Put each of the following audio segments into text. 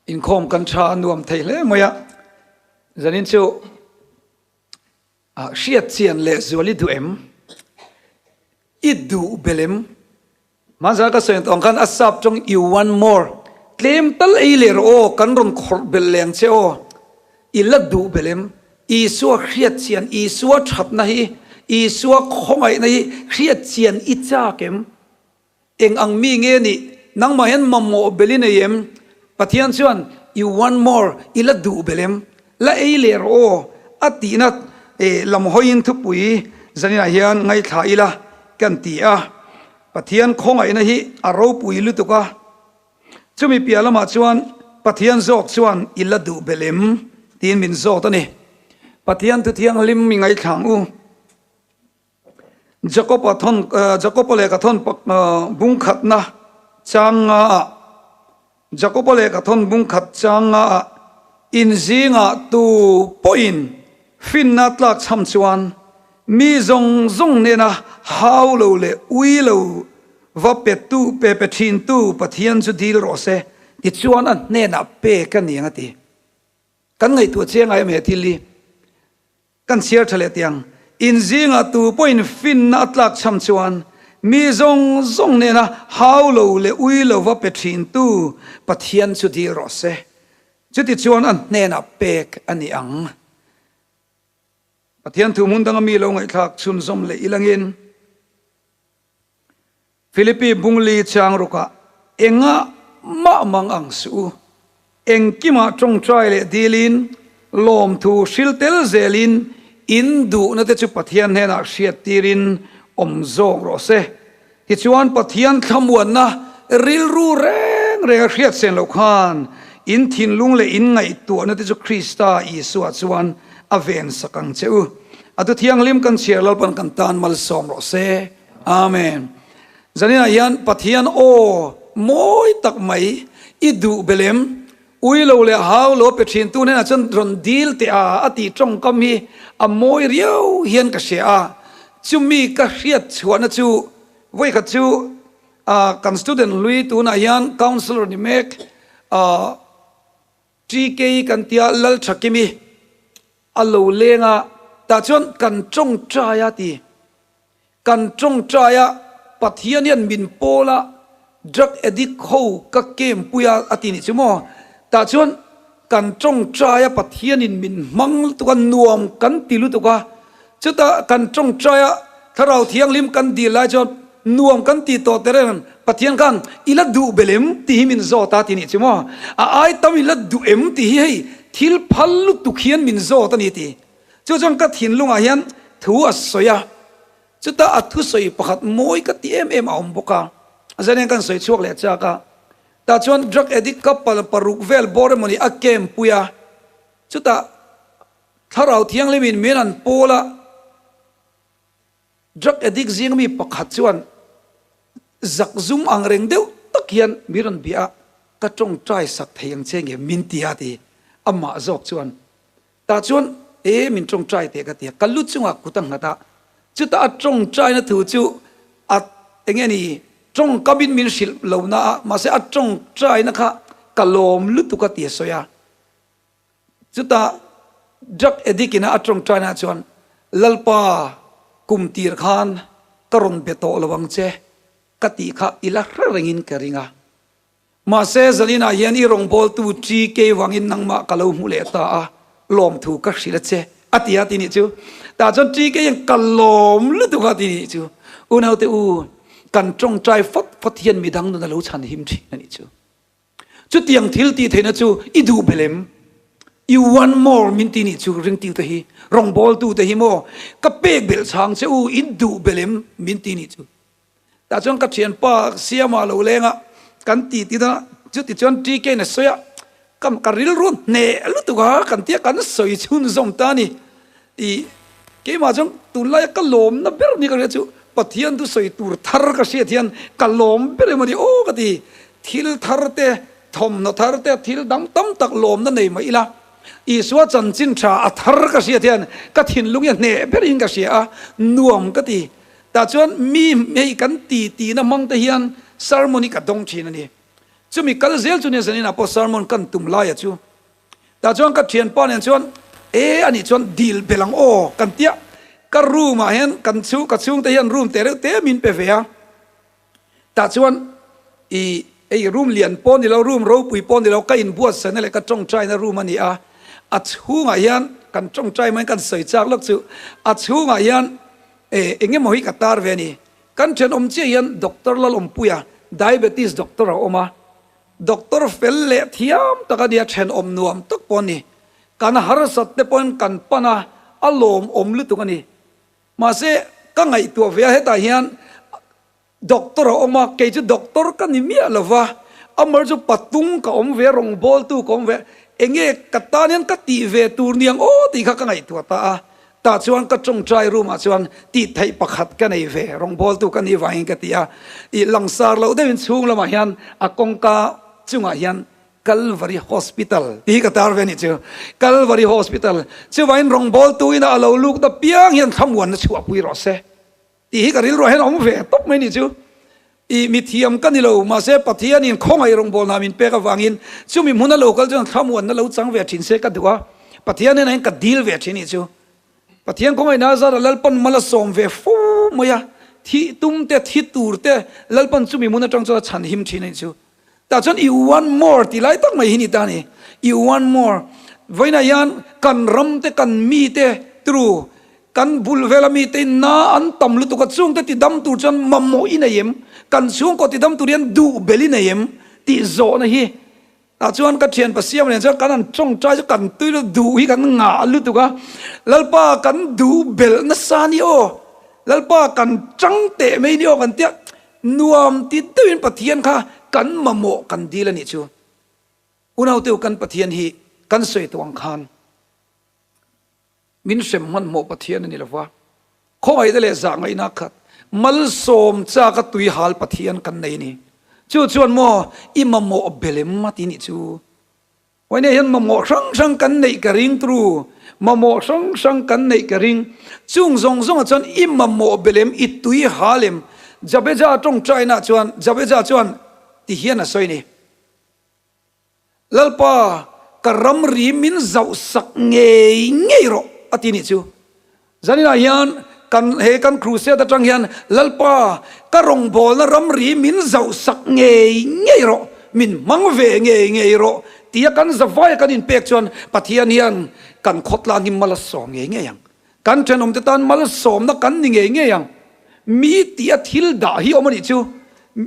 Inkhawm kan tha a nuam thei hle mai a, zanin chu hriat chian leh zual i duh em? I duh bel em? Hmanzar ka sawi tawng khan a sap tawng you want more tlem tal ei leh rawh aw kan rawn khawrh belh leng che aw i la duh belh em? Isua hriat chian Isua thatna hi Isua khawngaihna hi hriat chian i chak em? Eng ang mi nge nih? Nangmah hian mamawh belh i nei em? Pathian chuan you want more i la duh belh em? La ei leh rawh aw a tihna lam hawiin thupui zaninah hian ngaithla ila kan ti a. Pathian khawngaihna hi a ropui lutuk a, chumi piah lamah chuan Pathian zawk chuan i la duh belh em? tiin min zawt a ni. Pathian thu thianghlim mi ngaithla ang u. Jakob-a thawn Jakob-a lehkha thawn bung khatna chang nga ah Jakob-a lehkha thawn bung khat chang nga ah inzingah tu pawhin finna tlak chham chuan mi zawng zawng hnena hau lo leh ui lo va petu pe pe thintu Pathian chu dil rawh se tichuan a hnenah pek a ni ang a ti. Kan ngaihtuah chiang ai em he thil hi? Kan chhiar tha leh tiang. In zingah tu pawhin finna a tlak chham chuan mi zawng zawng nena hau lo leh ui lo va pe thintu Pathian chu dil rawh se. Chuti chuan a hnenah pek a ni ang. Pathian thu hmun danga mi lo ngaihthlak chhunzawm leh ilangin Philippi Bungli chang rukah engah mah mang ang suh u. Engkimah tawngtai leh dilin, lawmthu hril tel zelin in duhna te chu Pathian hnenah hriat tirin awm zawk rawh se. Tichuan Pathian thlamuanna rilru reng reng a hriat sen loh khan in thinlung leh in ngaihtuahna te chu Krista Isua chuan a vensak ang che u. A thu thianghlim kan chhiar Lalpan kan tan malsawm rawh se. Amen. Zaninah hian Pathian aw mawi tak mai i duh belem, ui lo leh hau lo pe thin tu hnenah chuan rawn dil teh a, a tih tawngkam hi a mawi riau hian ka hria a. Chumi ka hriat chhuahna chu vawikhat chu kan student hlui tunah hian councillor ni mek TK kan tia Lalthakimi a lo leng a, tah chuan kan tawngtai a ti. Kan tawngtai a, Pathian hian min pawl a, drug addict ho ka kem pui a a ti nih chu maw? Tah chuan kan tawngtai a, Pathianin min hmang lutuk a, nuam kan ti lutuk a, chutah kan tawngtai a, Thlarau Thianghlim kan dil lai chuan nuam kan ti tawh ter em? Pathian khan i la duh bel em tih hi min zawt a ti nih chu maw? A ai tam i la duh em tih hi hei thil phal lutuk hian min zawt a ni ti. Chu chuan ka thinlungah hian thu a sawi a, chutah a thusawi pakhat mawi ka ti em em a awm bawk a, zan hian kan sawi chhuak leh chak a, tah chuan drug addict ka pal paruk vel bawr emawni a camp pui a, chutah thlarau thianghlimin min an pawl a, Drug addict zing mi pakhat chuan zakzum ang reng deuh tak hian mi rawn bia a, ka tawngtai sak thei ang che nge min ti a ti amah zawk chuan. Tah chuan e min tawngtai teh ka ti a, ka lu chungah kut a nghat a, chutah a tawngtaina thu chu a enge ni tawngkamin min hrilh lo na a, mahse a tawngtaina kha ka lawm lutuk a ti a sawi a. Chutah drug addict ina a tawngtaina chuan, Lalpa, kum tir khan ka rawn be tawh lo ang che, ka tih kha i la hre rengin ka ring a. Mahse, zaninah hian i rawngbawltu TK vangin nangmah ka lo hmu leh ta a, lawmthu ka hrilh a che, a ti a ti nih chu. Tah chuan TK hian ka lawm lutuk a ti nih chu. Unaute u, kan tawngtai fawt fawt hian midang nun a lo chhan him thin a nih chu. Chutiang thil tih theihna chu i duh bel em? You want more min ti nih chu ringtute hi, rawngbawltute hi maw ka pek belh chhang che u in duh bel em min ti nih chu. Tah chuan ka thianpa Siama lo leng a, kan ti ti dawn a, chuti chuan TK in a sawi a, ka ka rilru hneh lutuk a kan tia kan sawi chhunzawm ta a ni. I keimah chuan tunlaia ka lawmna ber ni ka hria chu Pathian thusawi tur thar ka hriat hian ka lawm ber emaw ni aw ka ti. Thil thar te, thawmhnaw thar te, thil dang tam tak lawmna nei mah ila, Isua chanchin tha a thar ka hriat hian ka thinlung hi a hneh berin ka hria a, nuam ka ti. Tah chuan mi hei kan ti tihna hmang te hian sermon hi ka dawng thin a ni. Chumi kal zel chu nia zaninah pawh sermon kan tum laia chu. Tah chuan ka thianpa nen chuan e anih chuan dil belh ang aw kan tia. Ka room ah hian kan chhung ka chhungte hian room te reuh te min pe ve a. Tah chuan i ei room lian pawh ni lo room ropui pawh ni lo ka inbuatsaihna leh ka tawngtaina room a ni a. A chhungah hian kan tawngtai mai kan sawi chak lawk chu a chhungah hian e eng emaw hi ka tar ve a ni. Kan thenawm chiah hian Doctor Lalawmpuia diabetes doctor a awm a. Doctor fel leh thiam tak a nia, thenawm nuam tak pawh a ni. Kan harsat te pawhin kan pan a, a lawmawm lutuk a ni. Mahse, ka ngaihtuah ve a, hetah hian doctor a awm a, kei chu doctor ka ni miah lo va, amar chu patung ka awm ve, rawngbawltu ka awm ve, enge ka tan hian ka tih ve tur niang aw tih kha ka ngaihtuah ta a. Tah chuan ka tawngtai room ah chuan tih theih pakhat ka nei ve, rawngbawltu ka nih vangin ka ti a. Ih langsar loh deuhin chhung lamah hian a kawngka chungah hian Calvary Hospital tih hi ka tar ve a nih chu. Calvary Hospital chuvangin rawngbawltu ina a lo luk ta piang hian thlamuanna chhuahpui rawh se tih hi ka rilruah hian a awm ve tawp mai a nih chu. Ih mithiam ka ni lo, mahse Pathianin khawngaih rawngbawlna min pek avangin chumi hmuna lo kal chuan thlamuanna lo chang ve thin se ka duh a, Pathian hnenah hian ka dil ve thin a nih chu. Pathian khawngaihna zara Lalpan mal a sawm ve fo mai a, thih tum te, thi tur te Lalpan chumi hmun atang chuan a chhan him thin a nih chu. Tah chuan you want more tih lai tak mai hi ni ta a ni. You want more. Vawiinah hian kan ram te, kan mi te turu, kan bul vela mi te na an tam lutuk a, chung te tidam tur chuan mamawh i nei em? Kan chhungkaw tidam tur hian duh bel i nei em? Tih zawhna hi Tah chuan ka thian Pasiam nen chuan kan han tawngtai chu kan tui lutuk, duh hi kan ngah lutuk a, Lalpa kan duh belh nasa ni aw, Lalpa kan tang teh mai ni aw kan tia, nuam ti deuhin Pathian kha kan mamawh kan dil a nih chu. Unauteu kan Pathian hi kan sawi tawh ang khan. Min hrem hmanhmawh Pathian a ni lova, khawngaihna leh zahngaihna khat malsawm chaka tui hal Pathian kan nei a ni. Chu chuan maw i mamawh belem a ti nih chu. Vawiin hian mamawh hrang hrang kan neih ka ring tru, mamawh hrang hrang kan neih ka ring. Chung zawng zawngah chuan i mamawh belem, i tui hal em? Jabeja tawngtaina chuan, Jabeja chuan ti hian a sawi a ni. Lalpa, ka ramri min zauh sak ngei ngei rawh, a ti nih chu. Zaninah hian kan he kan crusade atang hian Lalpa, ka rawngbawlna ramri min zauh sak ngei ngei rawh, min hmang ve ngei ngei rawh tia kan zavaia kan inpek chuan Pathian hian kan khawtlang hi mal a sawm ngei ngei ang. Kan thenawmte tan malsawmna kan ni ngei ngei ang. Mi tih a thil dah hi awm a nih chu.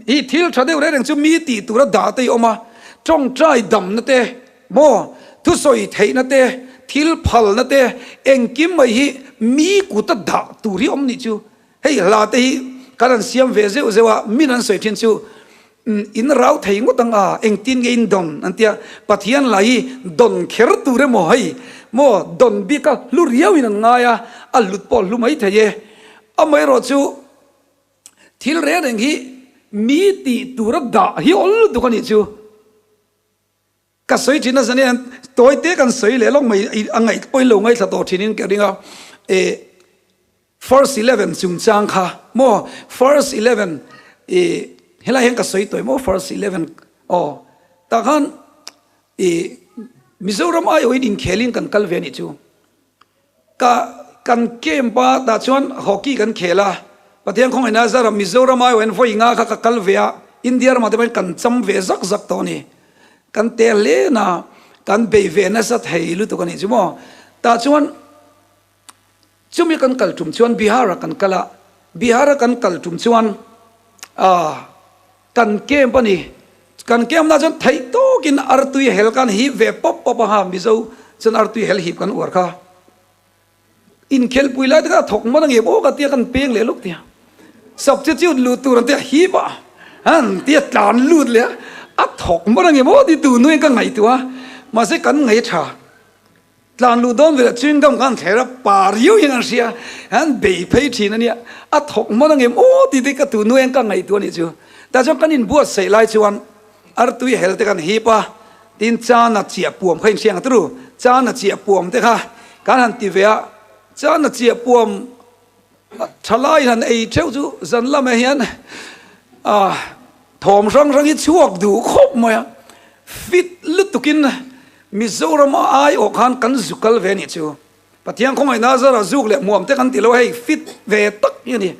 Hi thil tha deuh reng reng chu mi tih tura dah te hi awm a. Tawngtai damna te, maw, thusawi theihna te, thil phalna te, engkim mai hi mi kuta dah tur hi awm nih chu. Hei hla te hi kan han siam ve zeuh zeuh a, min an sawi thin chu In rau thei ngawt ang a, engtin nge in dawn an tia, Pathian lah hi dawn kher tur emaw hei maw dawn bik a hlu riau in an ngai a, a hlut pawh hlu mai thei e. Amaherawh chu thil reng reng hi mi tih tura dah hi awl lutuk a nih chu. Ka sawi thin a zan hian tawi te kan sawi leh lawk mai a ngaih pawhin lo ngaithla tawh thin in ka ring a e first 11 chungchang kha maw first 11 e helai hian ka sawi tawi maw first 11 aw tah khan e Mizoram aiawhin inkhelin kan kal ve a nih chu. Ka kan camp a tah chuan hockey kan khel a, Pathian khawngaihna zara Mizoram aiawhin vawi nga kha ka kal ve a, India ramah te pawhin kan cham ve zak zak tawh a ni. Kan te hle na, kan bei ve nasa thei lutuk a nih chu maw. Tah chuan chumi kan kal tum chuan Bihar ah kan kal a, Bihar a kan kal tum chuan ah Kan camp a ni. Kan camp na chuan theih tawkin artui hel kan hip ve pawp pawp a ha, Mizo chuan artui hel hip kan uar kha. Inkhelpui lai te kha a thawk hman a ngem aw ka tia kan peng leh lawk tia. Substitute lut tur an tia hip a, an tia tlan lut leh a, a thawk hman a ngem aw ti tu nuin ka ngaihtuah a, mahse kan ngaih tha. Tlan luh dawn velah chewing gum khan thler a, pa riau hian an hria, an bei phei thin a nia, a thawk hman angem aw tih te ka tu nuai ang ka ngaihtuah a nih chu. Tah chuan kan inbuatsaih lai chuan artui hel te kan hip a, tin chana chiah puam kha inhria ang turu, chana chiah puam te kha kan han ti ve a, chana chiah puam thalai han ei theuh chu zan lamah hian ah. Thawm hrang hrang hi chhuak duh khawp mai a, fit lutukin Mizoram a aiawh khan kan zu kal ve nih chu. Pathian khawngaihna zara zuk leh hmuam te kan ti lo hei fit ve tak hi a ni.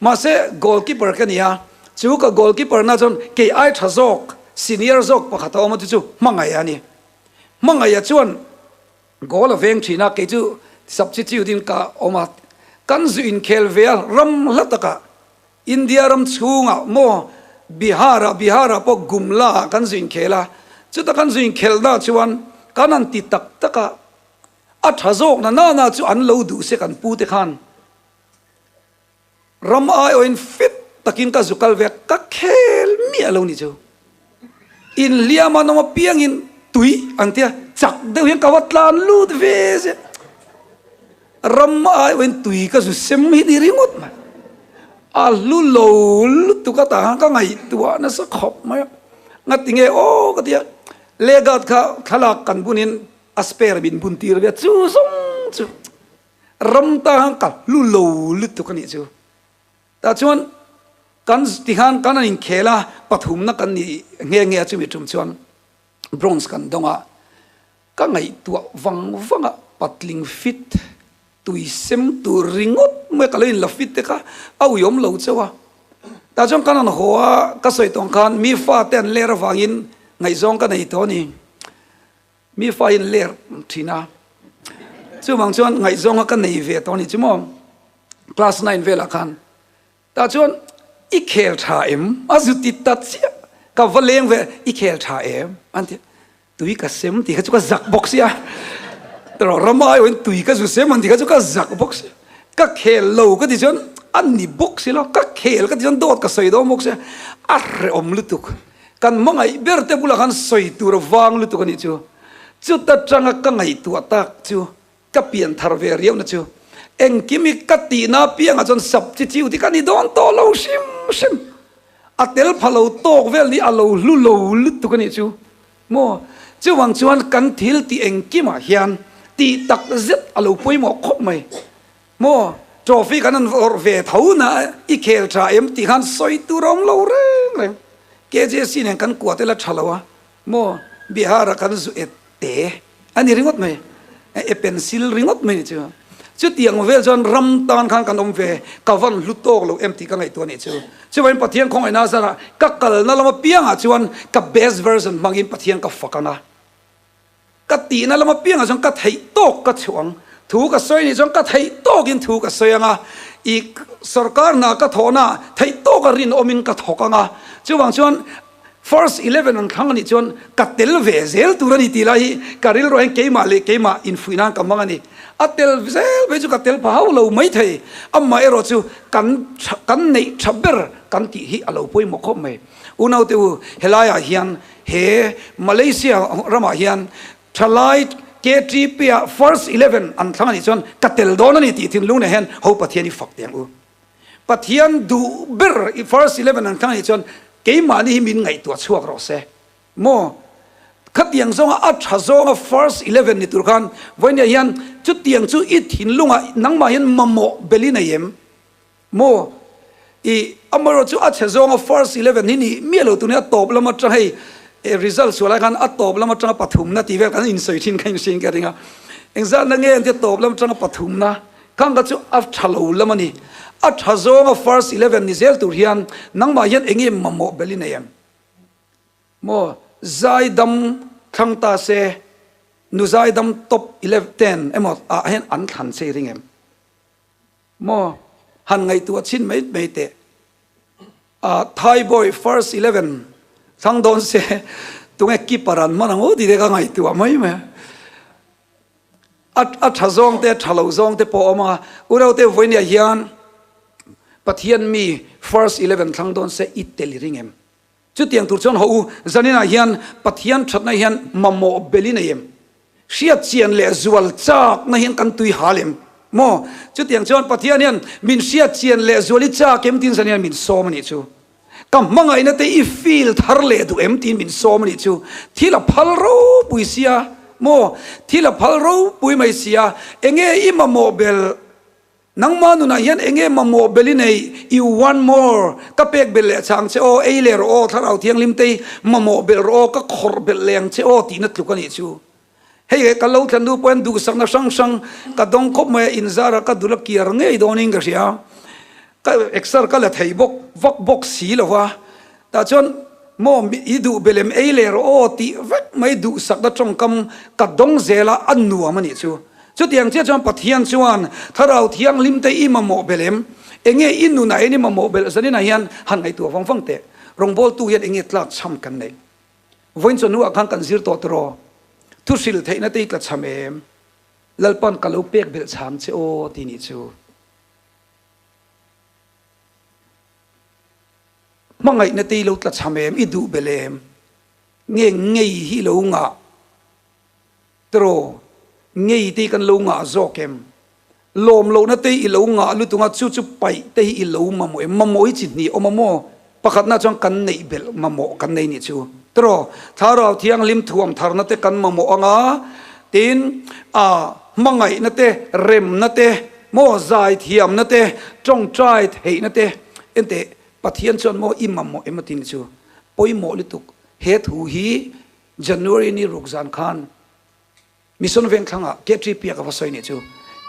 Mahse goalkeeper ka ni a, chu ka goalkeeper na chuan kei ai tha zawk, senior zawk pakhat a awm a chu chu Hmangaih a ni. Hmangaih chuan goal a veng thin a, kei chu substitute in ka awm a, kan zu inkhel ve a ram hla takah India ram chhungah maw Bihar-ah, Bihar-ah pawh Gumla-ah kan zu inkhel a, chuta kan zu inkhelhna chuan kan han ti tak tak a, a tha zawk na nana chu an lo duh se kan pu te khan ram aiawhin fit takin ka zu kal ve a, ka khel miah lo ni chu. Inhliam an awm apiangin tui an tia chak deuh hian ka va tlan lut ve zel. Ram aiawhin tui ka zu sem hi ni ringawt mai. A hlu lo lutuk a tah khan ka ngaihtuah nasa khawp mai a. Ngati nge aw ka ti a, Legat kha thlalak kan bunin a spare min bun tir ve a, chu zawng chu ram ta khan ka hlu lo lutuk a nih chu. Tah chuan kan tikhan kan an inkhel a, pathumna kan ni nghe nghe a chumi tum chuan bronze kan dawng a, ka ngaihtuah vang vang a, patling fit tui sem tur ringawt mai ka lo inla fit te kha a uiawm lo chauh a. Tah chuan kan han haw a, ka sawi tawng khan mi fate an ler avangin ngaihzawng ka nei tawh a ni. Mi fa in ler thin a, chuvang chuan ngaihzawnga ka nei ve tawh a ni chu maw, class nine velah khan tah chuan i khel tha em a zu ti ta chiah, ka va leng ve i khel tha em an ti a, tui ka sem tih kha chu ka zak bawk sia, erawh ram aiawhin tui ka zu sem an tih kha chu ka zak bawk sia, ka khel lo ka ti chuan a ni bawk si lo, ka khel ka ti chuan dawt ka sawi dawn bawk sia, a hrehawm lutuk. Kan hmangaih ber te bulah khan sawi tur a vang lutuk a nih chu. Chuta tanga ka ngaihtuah tak chu ka pian thar ve riauhna chu engkim hi ka tihna apiangah chuan substitute hi ka ni dawn tawh lo hrim hrim. A tel pha lo tawk vel ni a lo hlu lo lutuk a nih chu maw. Chuvang chuan kan thil tih engkimah hian tih tak zet a lo pawimawh khawp mai. Maw, trophy kan han awrh ve tho na i khel tha em tih khan sawi tur a awm lo reng reng. KJC nen kan kuah te la tha lo a, maw, Bihar ah kan zu et te a ni ringawt mai, e pencil ringawt mai ni chu. Chutiang vel chuan ram tan khan kan awm ve, ka van hlu tawk lo em tih ka ngaihtuah a nih chu. Chuvangin Pathian khawngaihna zarah ka kalna lam apiangah chuan ka best version hmangin Pathian ka fak ang a. Ka tihna lam apiangah chuan ka theih tawk ka chhuah ang. Thu ka sawi nih chuan ka theih tawkin thu ka sawi ang a, i sorkar hna ka thawhna theih tawka rinawmin ka thawk ang a. Chuvang chuan first 11 an thlang anih chuan ka tel ve zel tur a ni tih lai hi ka rilruah hian keimah leh keimah infuih nan ka hmang a ni. A tel zel mai chu ka tel pha hauh lo maithei. Amaherawh chu kan kan neih tha ber kan tih hi a lo pawimawh khawp mai. Unaute u, helaiah hian He Malaysia ramah hian thalai KTP ah first 11 an thlang anih chuan ka tel dawn a ni tih thinlung nen hian ho Pathian i fak teh ang u. Pathian duh ber i first 11 an thlang anih chuan keimahni hi min ngaihtuah chhuak rawh se. Maw? Khatiang zawnga a tha zawnga first 11 ni tur khan vawinia hian chutiang chu i thinlungah nangmah hian mamawh belh i nei em? Maw? I amaherawh chu a chhe zawnga first 11 hi nih miah lo tun hi a tawp lam atang hei result sual lai khan a tawp lam atanga pathumna tih vel kan insawi thin kha inhriin ka ring a. Engzatna nge an tia tawp lam atanga pathumna khang kha chu a tha lo lam a ni. A tha zawnga first 11 ni zel tur hian nangmah hian eng nge mamawh belh i nei em? Maw? Zaidam thlang ta se nu zaidam top 11 ten emaw ah hian an thlan che i ring em? Maw? Han ngaihtuah chhin mai mai teh. Ah, Thai boy first 11 thlang dawn se tunge keeper an hman ang aw tih te ka ngaihtuah mai mai a. A a tha zawng te a tha lo zawng te pawh a awm a, Unaute vawinia hian Pathian mi first 11 thlang dawn se i tel i ring em? Chutiang tur chuan haw u, zaninah hian Pathian thatna hian mamawh belh i nei em? Hriat chian leh zual chakna hian kan tui hal em? Maw? Chutiang chuan Pathian hian min hriat chian leh zual i chak em tiin zanin hian min sawm a nih chu. Ka hmangaihna te i feel thar leh duh em tiin min sawm a nih chu. Thil a phal ropui sia maw? Thil a phal ropui mai sia, enge i mamawh belh? Nangmah nunah hian enge mamawh bel i neih? You want more? Ka pek belh leh chang che aw, ei leh rawh aw, Thlarau Thianghlim te hi mamawh belh rawh aw, ka khawrh belh leh ang che aw tihna tluk a nih chu. Hei ka lo thlen hnu pawh hian duhsakna hrang hrang ka dawng khawp mai a, inzara ka dul a kiar ngei dawnin ka hria. Ka exer ka la thei bawk vak bawk si lo va, tah chuan maw i duh belem ei leh rawh aw tih vek mai duhsakna tawngkam ka dawng zel a, a nuam a nih chu. Chutiang chiah chuan Pathian chuan Thlarau Thianghlim te i mamawh belem, enge i nunah hian i mamawh belh zaninah hian han ngaihtuah vang vang teh. Rawngbawltu hian enge tlak chham kan neih? Vawiin chawhnuah khan kan zir tawh tiraw? Thu hrilh theihna te i tla chham em? Lalpan ka lo pek belh chhang che aw ti nih chu. Hmangaihna te i lo tla chham em? I duh belh em? Nge ngei hi i lo ngah? Tiraw? Ngei te hi kan lo ngah zawk em? Lawm lohna te hi i lo ngah lutuk a, chu chu paih te hi i lo mamawh em? Mamawh hi chi hnih awm a maw? Pakhatna chuan kan neih belh mamawh kan nei nih chu. Tiraw? Thlarau Thianghlim thuam tharna te kan mamawh ang a, tin, a hmangaihna te, remna te, maw zaithiamna te, tawngtai theihna te, enteh Pathian chuan maw i mamawh em a ti nih chu. Pawimawh lutuk he thu hi January ni ruk zan khan Mission Vengthlangah KTP a ka va sawi nih chu,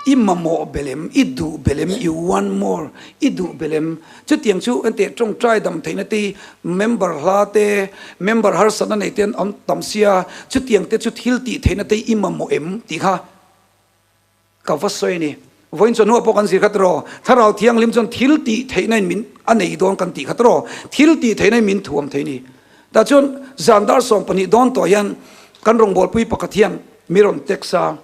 i mamawh bel em, i duh bel em, you want more, i duh bel em? Chutiang chu enteh tawngtai dam theihna te hi member hla te, member harsatna nei te an awm tam sia, chutiang te chu thil tih theihna te hi i mamawh em tih kha Ka va sawi a ni. Vawiin chuan hnuah pawh kan zir kha tiraw? Thlarau Thianghlim chuan thil tih theihna in min a nei dawn kan tih kha tiraw? Thil tih theihna in min thuam thei a ni. Tah chuan zan dar 12 dawn tawh hian kan rawngbawlpui pakhat hian mi rawn text a,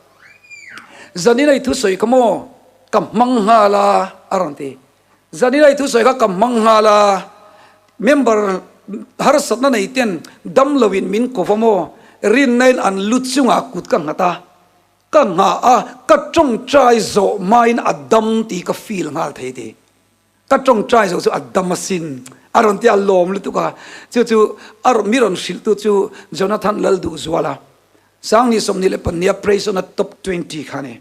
Zanin a i thusawi kha maw ka hmang nghal a a rawn ti. Zanin a i thusawi kha ka hmang nghal a, member harsatna nei ten dam loin min ko va maw? Rinna in an lu chungah kut ka nghat a, Ka nghah a, ka tawngtai zawh hmain a dam tih ka feel nghal thei ti. Ka tawngtai zawh chu a dam asin a rawn ti a, lawm lutuk a. Chu chu a rawn mi rawn hrilhtu chu Jonathan Lalduhzuala, Sangni 24 a Praise on a Top 20 kha a ni.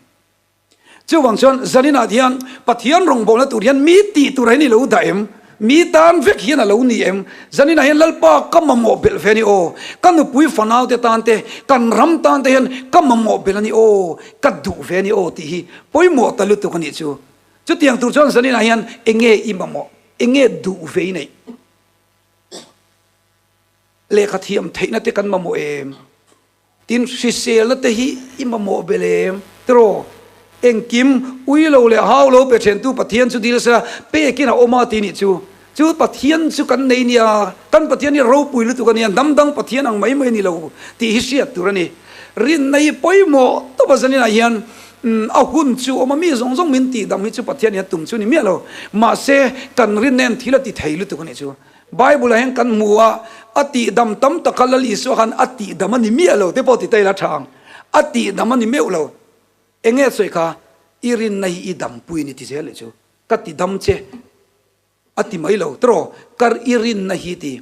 Chuvang chuan zaninah hian Pathian rawngbawlna tur hian mi tih tur hi ni lo dah em? Mi tan vek hian a lo ni em? Zaninah hian Lalpa ka mamawh belh ve a ni aw, ka nupui fanaute tan te, kan ram tan te hian ka mamawh belh a ni aw, ka duh ve a ni aw tih hi pawimawh ta lutuk a nih chu. Chutiang tur chuan zaninah hian enge i mamawh, enge duh ve i neih? Lehkha thiam theihna te kan mamawh em? Tin, hriselna te hi i mamawh belh em? Tiraw, engkim ui lo leh hau lo pe thentu Pathian chu dil sela pekin a awm a ti nih chu. Chu Pathian chu kan nei nia, kan Pathian hi ropui lutuk a nia, hnam dang Pathian ang mai mai a ni lo tih hi hriat tur a ni. Rinna hi pawimawh tawp a zaninah hian a hun chu awm a, mi zawng zawng min tihdam hi chu Pathian hian tum chu a ni miah lo. Mahse, kan rinna hian thil a ti thei lutuk a nih chu. Bible ah hian kan hmu a, a tihdam tam tak kha Lal Isua khan a tihdam a ni miah lo te pawh ti ta ila tha ang. A tihdam a ni meuh lo. Enge a sawi kha? I rinna hi i dampui a ni ti zel leh chu. Ka ti dam che a ti mai lo tiraw? Ka i rinna hi ti.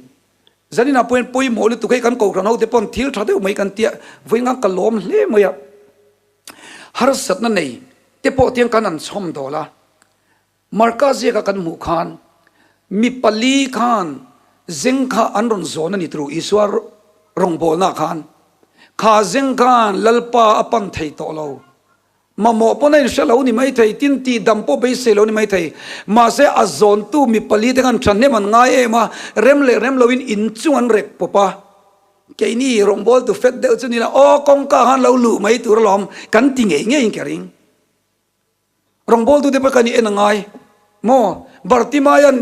Zaninah pawh hian pawimawh lutuk hei kan kohhran ho te pawn thil tha deuh mai kan tia vawiin ka lawm hle mai a. Harsatna nei te pawh tiang kan an chhawm dawl a. Marka ziaka kan hmuh khan mi pali khan zeng kha an rawn zawn a ni turu Isua rawngbawlnaah khan kha zeng khan Lalpa a pan thei tawh lo. Mamawh pawn a inhre lo ni mai thei, tin tih dam pawh beisei lo ni mai thei. Mahse a zawntu mi pali te khan thahnem an ngai em a, rem leh rem loin inchung an rek pawp a. Keini rawngbawltu fet deuh chu ni la, aw kawngka khan lo luh mai tur alawm kan ti ngei ngeiin ka ring. Rawngbawltute pawh kan i en a ngai maw? Bartimaia'n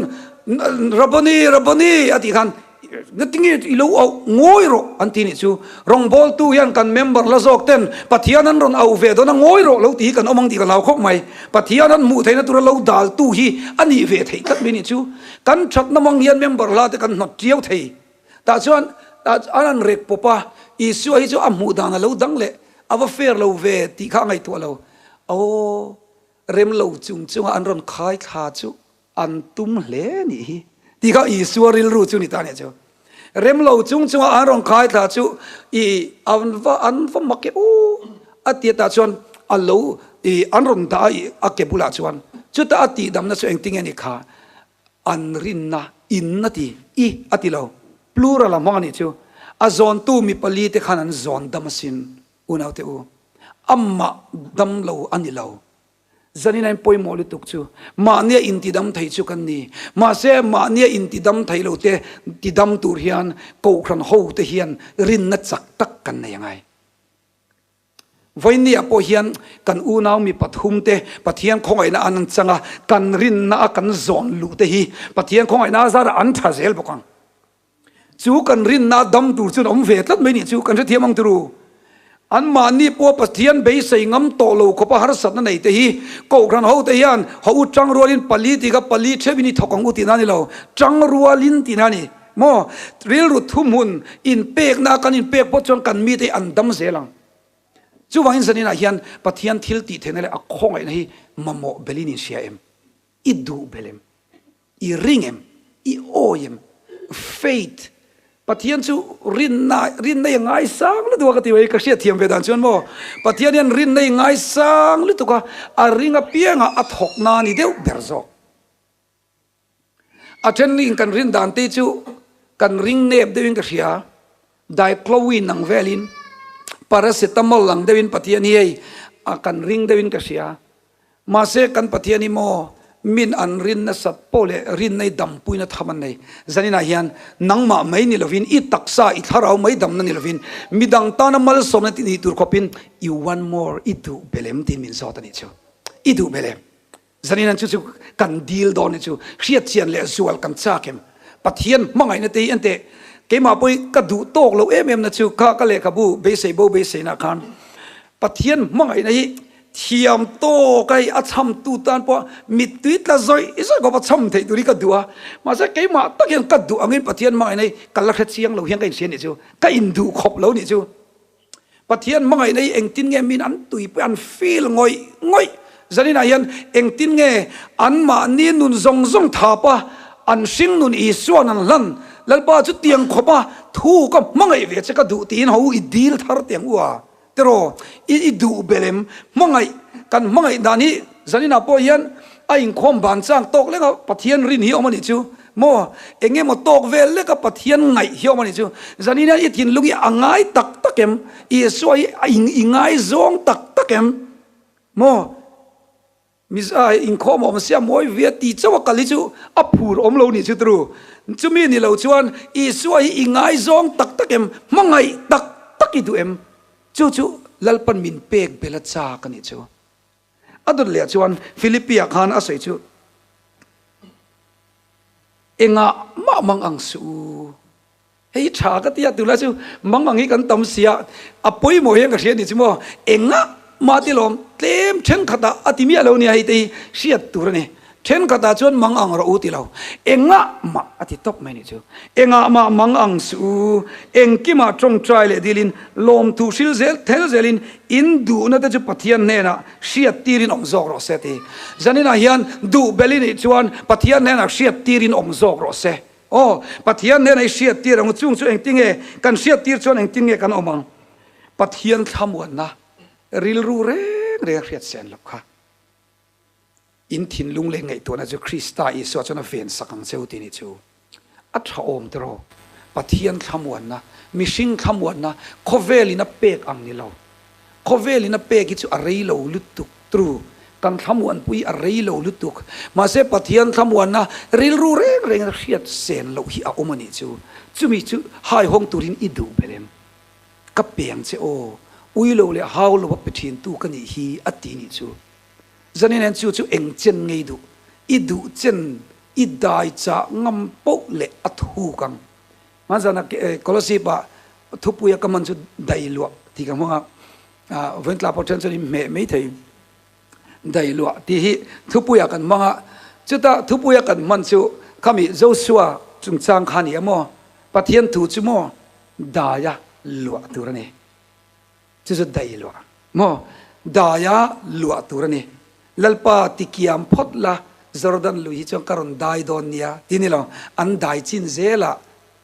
Rabboni, Rabboni a tih khan ngatinge i lo auh ngawi rawh an ti nih chu. Rawngbawltu hian kan member la zawk ten Pathian an rawn auh ve dawn a ngawi rawh lo tih hi kan awm ang tih ka hlau khawp mai. Pathian an hmuh theihna tura lo daltu hi a nih ve theih tlat mai nih chu. Kan thatna mang hian member hla te kan hnawt tiau thei. Tah chuan an han rek pawp a, Isua hi chu a hmuh dan a lo dang leh a va fair lo ve tih kha a ngaihtuah lo. Aw, rem lo chung chunga an rawn khai thla chu an tum hle nih hi tih kha Isua rilru chu ni ta nih chu. Rem lo chung chunga an rawn khai thla chu i an va an va mak e u a ti tah chuan a lo i an rawn dah a i a ke bulah chuan. Chuta a tihdamna chu engtin nge ni kha? An rinna in a ti, i a ti lo. Plural a hmang a nih chu. A zawntu mi palite khan an zawn dam asin, unaute u. Amah dam lo a ni lo. Zanin ain pawimawh lutuk chu mahnia intidam thei chu kan ni. Mahse, mahnia intidam thei lo te tidam tur hian Kohhran ho te hian rinna chak tak kan nei angai. Vawinia pawh hian kan unau mi pathum te Pathian khawngaihna an an chang a, kan rinna a kan zawn luh te hi Pathian khawngaihna a zarah an tha zel bawk ang. Chu kan rinna dam tur chuan awm ve tlat mai nih chu kan hrethiam ang turu. Anmahni pawh Pathian beisei ngam tawh lo khawpa harsatna nei te hi Kohhran ho te hian ho u tang rualin pali tih kha pali theuhin i thawk ang u tihna a ni lo, tang rualin tihna a ni maw? Rilru thuhmun inpekna kan inpek pawh chuan kan mite hi an dam zel ang. Chuvangin zaninah hian Pathian thil tih theihna leh a khawngaihna hi mamawh belin inhria em? I duh bel em? I ring em? I awi em? Faith, Pathian chu rinna, rinna i ngaisang lutuk a ka ti mai, ka hriatthiam ve dan chuan maw, Pathian hian rinna i ngaisang lutuk a, a ring apiangah a thawk na a ni deuh ber zawk. A then in kan rin dan te chu kan ring nep deuhin ka hria, Diclowin ang velin, Paracetamol ang deuhin Pathian hi hei a kan ring deuhin ka hria. Mahse kan Pathian hi maw min an rin nasat pawh leh rinna i dampuina tham an nei. Zaninah hian nangmah mai ni lovin i taksa i thlarau mai damna ni lovin midang tana malsawmna tih nih tur khawpin i one more i duh bel em tiin min zawt a nih chu. I duh bel em? Zaninah chu chu kan dil dawn ni chu hriat chian leh zual kan chak em? Pathian hmangaihna te hi enteh keimah pawh hi ka duh tawk loh em em na chu kha ka lehkhabu beisei bo beiseina khan Pathian hmangaihna hi Thiam tawk a hei a chhamtu tan pawh mittui tla zawih zawih khawp a chham theih tur hi ka duh a, mahse keimah tak hian ka duh angin Pathian hmangaihna hi ka la hre chiang lo hian ka inhria nih chu, ka induh khawp lo nih chu. Pathian hmangaihna hi engtin nge min an tui pawh an feel ngawih ngawih zaninah hian engtin nge anmahni nun zawng zawng thap a, an hring nun Isua'n an hlan, Lalpa chu tiang khawp a thu ka hmangaih ve che ka duh tiin ho i dil thar tiang u a. Tiraw, i i duh bel em? Hmangaih, kan hmangaih dan hi zaninah pawh hian a inkhawm ban chang tawk lek a Pathian rin hi awm a nih chu. Maw, eng emaw tawk vel lek a Pathian ngaih hi awm a nih chu. Zanin hian i thinlung hi a ngai tak tak em? Isua hi a i ngai zawng tak tak em? Maw? Miza inkhawm awm sia mawi ve ti chauh a kal hi chu a phur awm lo nih chu tru. Chumi ni lo chuan Isua hi i ngaizawng tak tak em, hmangaih tak tak i duh em? Chu chu Lalpan min pek bel a chak a nih chu. A dawt leh chuan Philippi-ah khan a sawi chu, Engah mah mang ang suh u. Hei tha ka ti a, tunlai chu mang ang hi kan tam si a, a pawimawh hian ka hria ni chu maw, engah mah ti lawm tlem thenkhatah a ti miah lo nia hei te hi hriat tur a ni, thenkhatah chuan mang ang rawh u ti lo, engah mah a ti tawp mai ni chu, engah mah mang ang suh u, engkimah tawngtai leh dilin lawmthu hril zel thel zelin in duhna te chu Pathian hnenah hriat tirin awm zawk rawh se a ti. Zaninah hian duh bel i nih chuan Pathian hnenah hriat tirin awm zawk rawh se. Aw, Pathian hnena i hriattir ang u, chung chu engtin nge kan hriattir chuan engtin nge kan awm ang? Pathian thlamuanna rilru reng reng a hriat sen loh kha. In thinlung leh ngaihtuahna chu Krista Isua chuan a ven sak ang che u tih nih chu a tha awm tiraw? Pathian thlamuanna, mihring thlamuanna khawvelin a pek ang ni lo. Khawvel in a pek hi chu a rei lo lutuk tru, kan thlamuanpui a rei lo lutuk. Mahse Pathian thlamuanna rilru reng reng in hriat sen loh hi a awm a nih chu. Chumi chu haihawng turin i duh bel em? Ka peng che aw, ui lo leh hau lo a pe thin tu ka nih hi a ti nih chu. Zanin hian chu chu eng chen ngei duh? I duh chen i dai chah ngam poh leh a thuk ang. Hmanzana Kolasib ah thupuia ka hman chu dai luah tih ka hmang a, Vawintla pawh then chuan in hmeh mai thei. Dai luah tih hi thupuia kan hmang a, chuta thupuia kan hman chu khami Joshua chungchang kha a ni a maw? Pathian thu chu maw daia luah tur a ni. Chu chu dai luah maw? Daia luah tur a ni. Lalpa tikiam phawt la, Jordan lui hi chuan ka rawn dai dawn nia ti ni lo, an dai chin zelah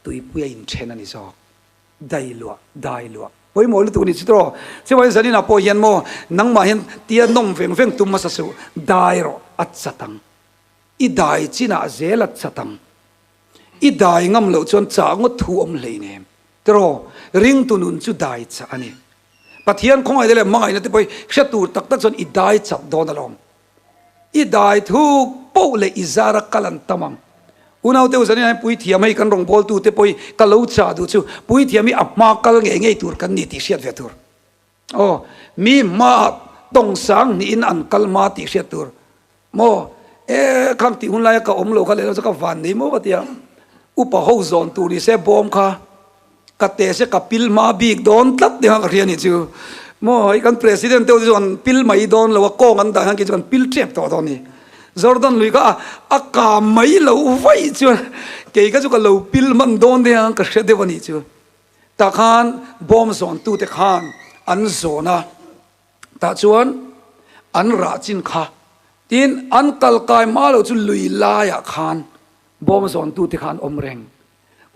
tuipui a inthen a ni zawk. Dai luah, dai luah. Pawimawh lutuk a ni chu tawh. Chuvangin Zaninah pawh hian maw nangmah hian tia nawm veng veng tum hmasa suh, dai rawh. a chat ang. I dai chinah zel a chat ang. I dai ngam loh chuan chah ngawt thu awm hleinem. Tiraw, ringtu nun chu dai chah a ni. Pathian khawngaihna leh hmangaihna te pawh hi hre tur tak tak chuan i dai chak dawn alawm. I dai thuk poh leh i zara kal an tam ang. Unaute u zanin hian puithiam hei kan rawngbawltu te pawh hi ka lo chah duh chu puithiam hi a hma kal ngei ngei tur kan ni tih hriat ve tur. Aw, mi hmaah tawng sang hnihin an kal hma tih hriat tur. Maw? E, khang tih hun laia ka awm lo kha leh lo chu ka van nei maw ka ti a. Upa ho zawn tur ni se bawm kha ka te se ka pil hma bik dawn tlat ni kha ka hria ni chu. Maw, hei kan president te ho chu an pil mai dawn lo a, kawng an dah hian kei chu kan pil tep tawh dawn ni. Jordan lui kha a kam mai lo vaih chuan kei kha chu ka lo pil hman dawn nia ka hre deuh a nih chu. Tah khan bawm zawntute khan an zawn a, tah chuan an rah chin kha. Tin, an kal kai hma lo chu lui laiah khan bawm zawntute kha an awm reng.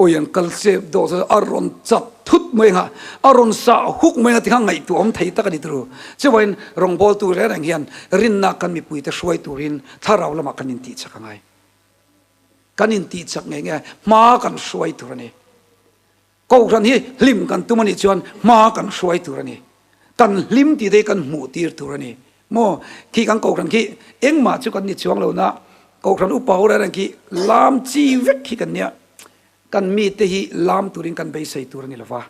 Awi an kal chep dawh chu a rawn chat thut mai ang a, a rawn sah huk mai ang a ti kha ngaihtuah awm thei tak a ni turu. Chuvain rawngbawltu reng reng hian rinna kan mipuite hruai turin thlarau lamah kan intihchak a ngai. Kan intihchak ngei ngei a, hma kan hruai tur a ni. Kohhran hi hlim kan tum a nih chuan hma kan hruai tur a ni. Kan hlim tih te hi kan hmuh tir tur a ni. Maw? Khi kan kohhran khi engmah chu kan ni chuang lo na, kohhran upa ho reng reng khi lam chi vek hi kan nia. Kan mite hi lam turin kan beisei tur a ni lova,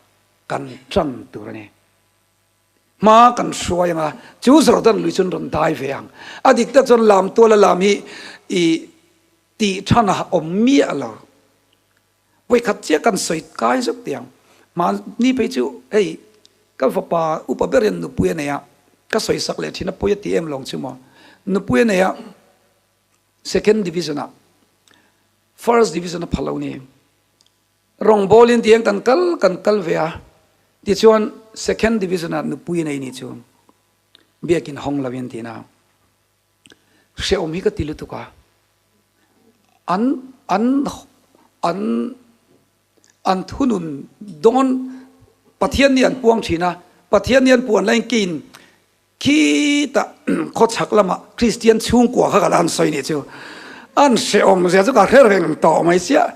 kan tan tur a ni. Hma kan hruai ang a, chu Jordan lui chuan rawn dai ve ang. A dik tak chuan lam tuala lam hi i tih than a awm miah lo. Vawikhat chiah kan sawi kai zuk tih ang. Mahni phei chu hei ka fapa upa ber hian nupui a nei a, ka sawi sak leh thin a pawi a ti em lawng chu maw. Nupui a nei a, second division ah, first division a pha lo ni. Rawngbawlin tih hian kan kal kan kal ve a, tichuan second division ah nupui a nei ni chu biakin hawng lo in tiin a. Hrehawm hi ka ti lutuk a, an an an an thunun dawn Pathian nih an puang thin a, Pathian nih an puan laiin keiin khitah khawchhak lamah Kristian chhungkua kha ka la han sawi nih chu an hrehawm zia chu ka hre reng tawh mai chiah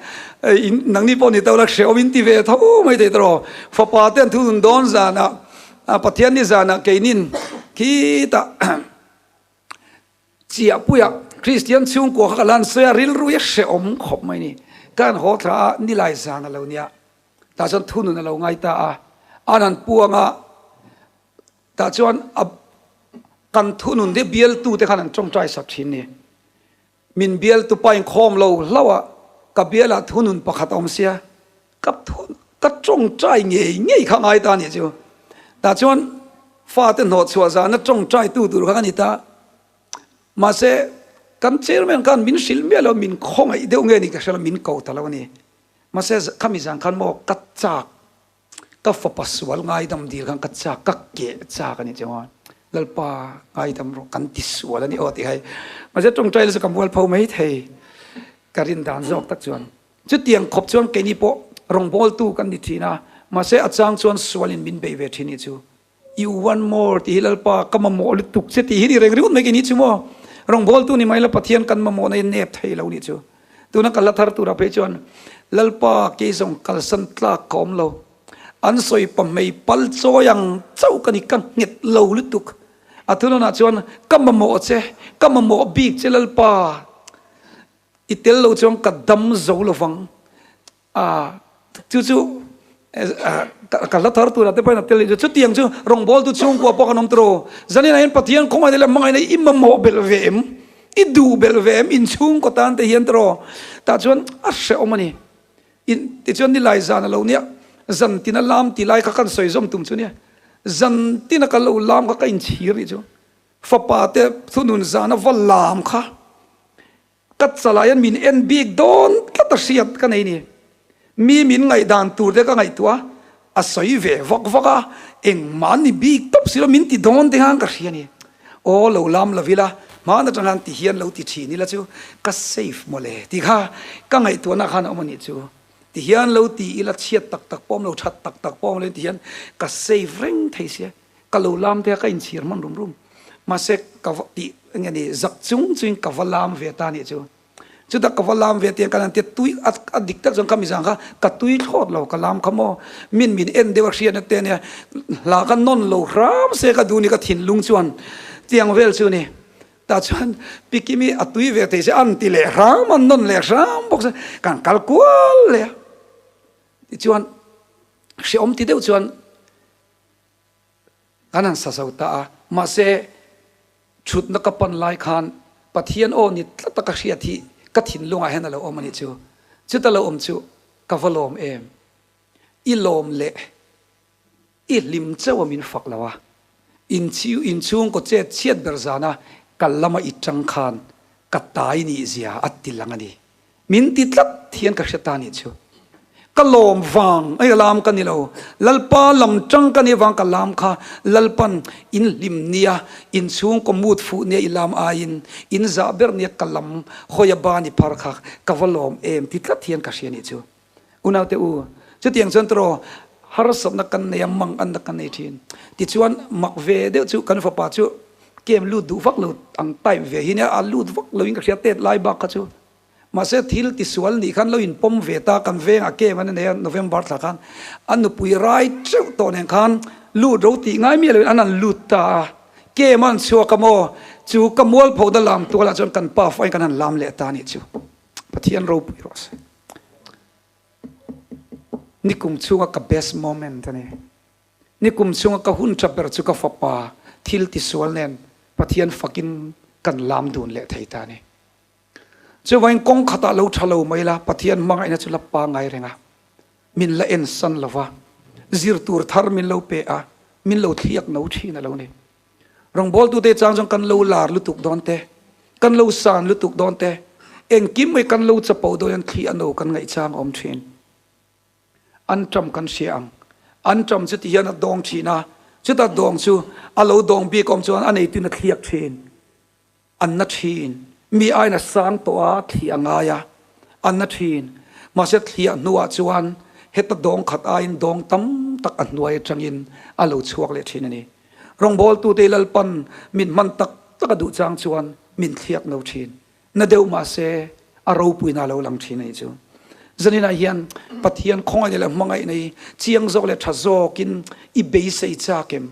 nangni pawh ni to la hrehawm in ti ve tho mai thei tawh fapa te an thunun dawn zanah Pathian ni zanah keinin khitah Chiahpuia Kristian chhungkua kha ka lan sawi a, rilru hi a hrehawm khawp mai ni. Ka han haw thla a, nilai zan a lo nia. Tah chuan thunun a lo ngai ta a, an han puang a, tah chuan a kan thunun te bialtu te khan an tawngtai sak thin ni. Min bialtu pa inkhawm lo hlauh a, ka bialah thunun pakhat a awm sia, Ka ka tawngtai ngei ngei kha ngai ta nih chu. Tah chuan fate hnawhchhuah zana tawngtai tu tur kha ka ni ta. Mahse kan chairman khan min hrilh miah lo, min khawngaih deuh nge ni ka hre lo, min ko ta lo a ni. Mahse khami zan khan maw ka chak, ka fapa sual ngaidam dil khan ka chak, ka keh chak a ni chu. Lalpa ngaidam rawh kan ti sual a ni aw tih hai. Mahse tawngtai la chu ka mualpho mai thei ka rin dan zawk tak chuan. Chutiang khawp chuan keini pawh rawngbawltu kan ni thin a, mahse a chang chuan sualin min bei ve thin hi chu. You want more tih hi Lalpa ka mamawh lutuk che tih hi ni reng ringawt mai keini chu maw. Rawngbawltu ni mai la Pathian kan mamawhna hi nep thei lo nih chu. Tuna ka la thar turah phei chuan Lalpa kei zawng kalsan tlak ka awm lo. An sawi pahmei pal chawi ang chauh ka ni ka nghet lo lutuk. A thunawnah chuan ka mamawh che, ka mamawh bik che Lalpa. I tel lo chuan ka dam zo lovang a, chu chu ka hla thar turah te pawhin a tel leh chu. Chutiang chu rawngbawltu chhungkua pawh kan awm tur aw. Zaninah hian Pathian khawngaihna leh hmangaihna i mamawh belh ve em? I duh belh ve em? Inchhungkaw tan te hian tur aw. Tah chuan a hrehawm a ni. In tichuan nilai zan a lo nia, zan tina lam ti lai kha kan sawi zawm tum chu nia. Zan tina ka lo lam kha ka inchhir nih chu. Fapa te thunun zana va lam kha. Ka chalah hian min en bik dawn tlat a hriat ka nei ni. Mi min ngaihdan tur te ka ngaihtuah a, a sawi ve vak vak a, engmah ni bik tawp si lo min ti dawn te khan ka hria ni. Aw lo lam lo ila, hmaan atang khan ti hian lo ti thin ila chu ka safe mawle tih kha ka ngaihtuahna khan a awm a nih chu. Ti hian lo ti ila chhiat tak tak pawh awm lo, that tak tak pawh awm lo ti hian ka safe reng thei sia. Ka lo lam te a ka inchhir hman rum rum. Mahse ka va tih enge ni zak chung chungin ka va lam ve ta nih chu. Chutah ka va lam ve tiang ka lan tia tui a a dik tak chuan khami zan kha ka tui thlawt lo ka lam kha maw min min en deuh a hriatna te ania hla kha nawn lo hram se ka duh ni ka thinlung chuan tiang vel chu ni tah chuan pi Kimi a tui ve thei se an ti leh hram an nawn leh hram bawk se kan kal kual leh a tichuan hreawm ti deuh chuan Kan han sa zo ta a, mahse thutna ka pan lai khan Pathian aw ni tlat a ka hriat hi ka thinlungah hian a lo awm a nih chu. Chuta lo awm chu ka va lawm em? I lawm leh i hlim chauh a min fak lo a, inchhungkaw chet chhiat ber zana kal lama i tang khan ka tai nih zia a ti lang a ni. Min ti tlat hian ka hre ta nih chu. Ka lawm vang ai lam ka ni lo. Lalpa lam tang ka nih vang ka lam kha Lalpan in hlim nia, in chhungkaw mut fuh nia i lam aiin in zah ber nia ka lam hawi a ban i phar kha ka va lawm em ti tlat hian ka hria nih chu. Unaute u, chutiang chuan tawraw harsatna kan nei a, mang anna kan nei thin. Tichuan mak ve deuh chu kan fapa chu kem lut duh vak lo ang type ve hi nia, a lut vak loin ka hria tet lai bak kha chu. Mahse thil tisual nih khan lo inpawm ve ta kan vengah kem an nei a, November thla khan a nupui rai teuh tawh nen khan lut ro tih ngai miah loin an han lut ta a, kem a han chhuak a maw chu ka mualpho na lam tualah chuan kan pa faiin kan han lam leh ta nih chu Pathian ropui rawh se. Nikum chhunga ka best moment a ni. Nikum chhunga ka hun tha ber chu ka fapa thil tisual nen Pathian fakin kan lam dun leh thei ta a ni. Chuvangin kawng khatah lo tha lo mai la, Pathian hmangaihna chu la pangngai reng a, min la ensan lo va, zir tur thar min lo pe a, min lo thliak no thin a lo ni. Rawngbawltute chang chuan kan lo lar lutuk dawn te, kan lo san lutuk dawn te, engkim mai kan lo chapo dawn hian thli a no kan ngaihchang a awm thin. An ṭam kan hria ang. An ṭam chu ti hian a dawng thin a, chuta dawng chu a lo dawng bik awm chuan a neituin a thliak thin. An na thin. Mi aiin a sang tawh a, thli a ngai a, an na thin. Mahse thliah hnuah chuan heta dawng khat aiin dawng tam tak a hnuai atangin a lo chhuak leh thin a ni. Rawngbawltute Lalpan min hman tak tak a duh chang chuan min thliak no thin. Na deuh mahse a ropuina a lo lang thin a nih chu. Zaninah hian Pathian khawngaihna leh hmangaihna hi chiang zawk leh tha zawkin i beisei chak em?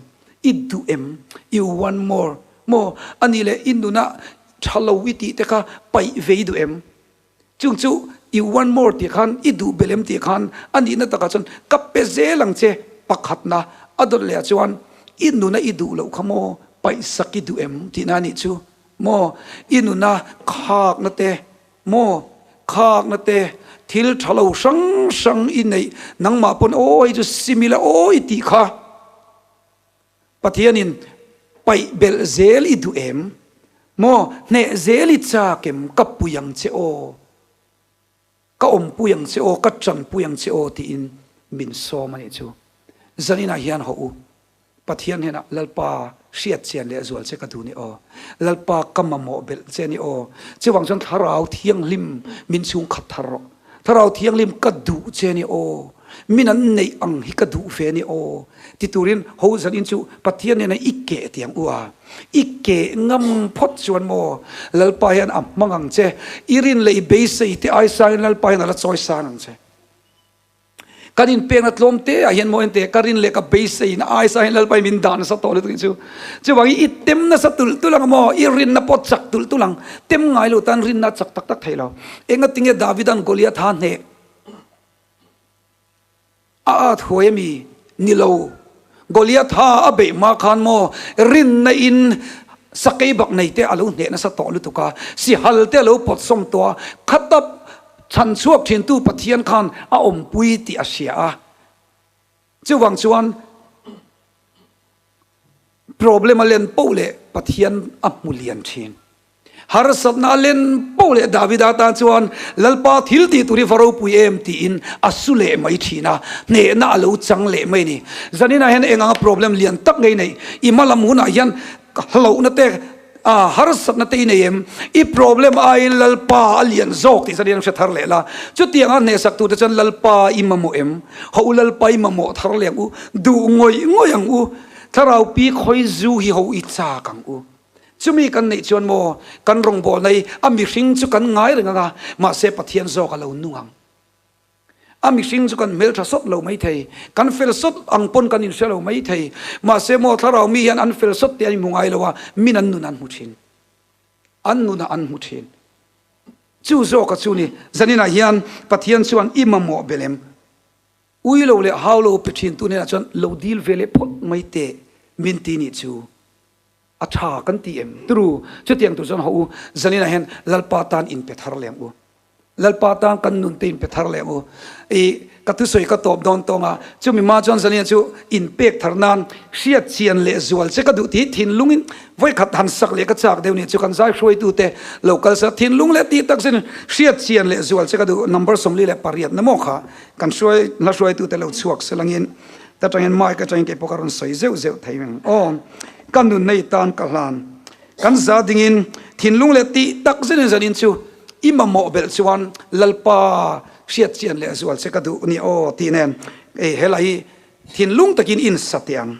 I duh em? You want more? Maw? A nih leh i nunah tha lo i tih te kha paih ve i duh em? Chung chu you want more tih khan i duh belh em tih khan a nihna takah chuan ka pe zel ang che pakhatna a dawt leh ah chuan i nuna i duh loh kha maw paihsak i duh em tihna a nih chu maw i nuna khakna te maw khakna te thil tha lo hrang hrang i neih nangmah pawn aw hei chu simila aw i tih kha Pathianin paih belh zel i duh em? Maw, hneh zel i chak em? Ka pui ang che aw, ka awmpui ang che aw, ka tanpui ang che aw tiin min sawm a nih chu. Zaninah hian hawh u, Pathian hnenah Lalpa hriat chian leh zual che ka duh ni aw, Lalpa ka mamawh belh che ni aw, chuvang chuan Thlarau Thianghlim min chhung khat thar rawh, Thlarau Thianghlim ka duh che ni aw, Min an neih ang hi ka duh ve ni aw ti turin ho zanin chu Pathian nena i keh ti ang u a, i keh ngam phawt chuan maw Lalpa hian a hmang ang che, i rin leh i beisei te ai sangin Lalpa hian a la chawi sang ang che. Kan inpekna tlawm te ah hian maw ente ka rin leh ka beisei na ai sang hian Lalpa hi min dah nasa tawh lutuk chu. Chuvangin i tem nasa tulh tulh ang maw, i rinna pawh chak tulh tulh ang, tem ngai lo tan rinna a chak tak tak thei lo. Engatinge Davida'n Goliatha hneh? A at huai ami? Ni lo. Goliatha a beih hma khan maw rinna in sakei bak nei te a lo hneh nasa tawh lutuk a, sihal te a lo pawt sawm tawh a, khatap chhan chhuak thintu Pathian khan a awmpui tih a hria a. Chuvang chuan problem a len poh leh Pathian a hmu lian thin. Harsatna a len poh leh Davida tan chuan Lalpa thil tih tur hi va ropui em tiin a su leh mai thin a, hnehna a lo chang leh mai a ni. Zaninah hian eng anga problem lian tak ngei nei i hma lam hunah hian hlauhna te, harsatna te i nei em? I problem aiin Lalpa a lian zawk tih zanin an hre thar leh la. Chutianga hnehsak turte chuan Lalpa i mamawh em? Ho Lalpa i mamawh thar leh ang u, duh ngawih ngawih ang u, Thlarau pi khawi zu hi ho i chak ang u. Chumi kan neih chuan maw kan rawngbawlna hi a mihring chu kan ngai reng ang a, mahse Pathian zawk a lo nung ang. A mihring chu kan hmeltha sawt lo mai thei, kan fel sawt ang pawn kan inhre lo mai thei. Mahse maw thlarau mi hian an fel sawt tih an inhmu ngai lo a, min an nun an hmu thin. An nunah an hmu thin. Chu zawka chu ni, zaninah hian Pathian chuan i mamawh belh em? Ui lo leh hau lo pe thin tu hnenah chuan lo dil ve leh phawt mai teh min ti nih chu a tha kan ti em? Turu, chutiang tur chuan haw u, zaninah hian Lalpa tan inpe thar leh ang u. Lalpa tan kan nun te inpe thar leh ang u. I ka thusawi ka tawp dawn tawng a, chumi hma chuan zaninah chu inpek thar nan hriat chian leh zual che ka duh tih thinlungin vawikhat han sak leh ka chak deuh nih chu kan zai hruaitute lo kal sa thinlung leh tih tak zetin hriat chian leh zual che ka duh number 48 na maw kha Kan hruai hla hruaitute lo chhuak selangin ta tangin mic atangin kei pawh ka rawn sawi zeuh zeuh thei ang aw. Ka nun nei tan ka hlan. Kan za dingin thinlung leh tih tak zenin zanin chu i mamawh belh chuan Lalpa hriat chian leh zual che ka duh ni aw tih nen ei helai hi thinlung takin in sa teh ang.